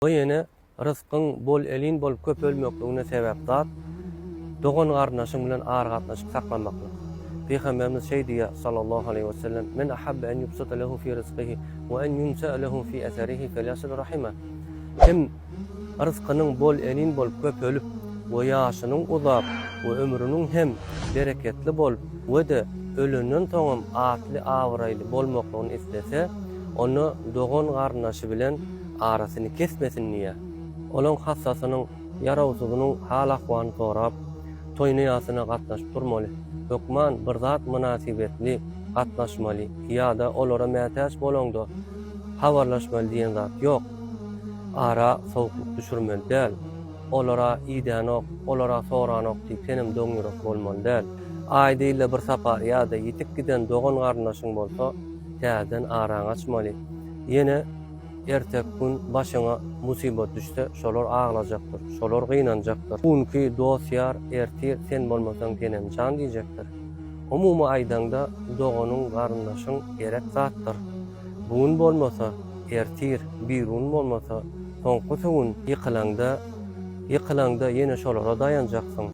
Bu ýene ryskyň bol-elin bolup köpelmekligine sebäp zat, dogan-garyndaşyň bilen aragatnaşyk saklamaklyk. Pygamberimiz şeý diýýär, sallallahu aleýhi we sellem, Men ahabbe en ýubsata lehu fi ryzkyhi we en ýunse'e lehu fi eserihi felýasil rahimeh. Kim ryskynyň bol-elin bolup köpelip we ýaşynyň uzap we ömrüniň hem bereketli bolup we-de ölenden soňam atly-abraýly bolmaklygyny islese, onda dogan-garyndaşy bilen arasyny kesmesin diýýär. Olaň hassasynyň, ýarawsyzynyň hal-ahwalyny sorap, toýuna-ýasyna gatnaşyp durmaly. Hökman bir zat mynasybetli gatnaşmaly ýa-da olara mätäç bolaňda habarlaşmaly diýen zat ýok. Ara sowuklyk düşürmeli däl. Olar-a idänok, olar-a soranok diýip senem doňýürek bolmaly däl. Aýda-ýylda bir sapar ýa-da ýitip giden dogan-garyndaşyň bolsa, täzeden araňy açmaly. Ýene ertek gün başyňa musybat düşse, şolar aglajakdyr, şolar gynanjakdyr. Bu günki dost-ýar ertir sen bolmasaň senem jan diýjekdir. Umumy aýdaňda, doganyň, garyndaşyň gerek zatdyr. Bu gün bolmasa, ertir, birigün bolmasa, soňkusy gün ýykylaňda, ýykylaňda ýene şolara daýanjaksyň.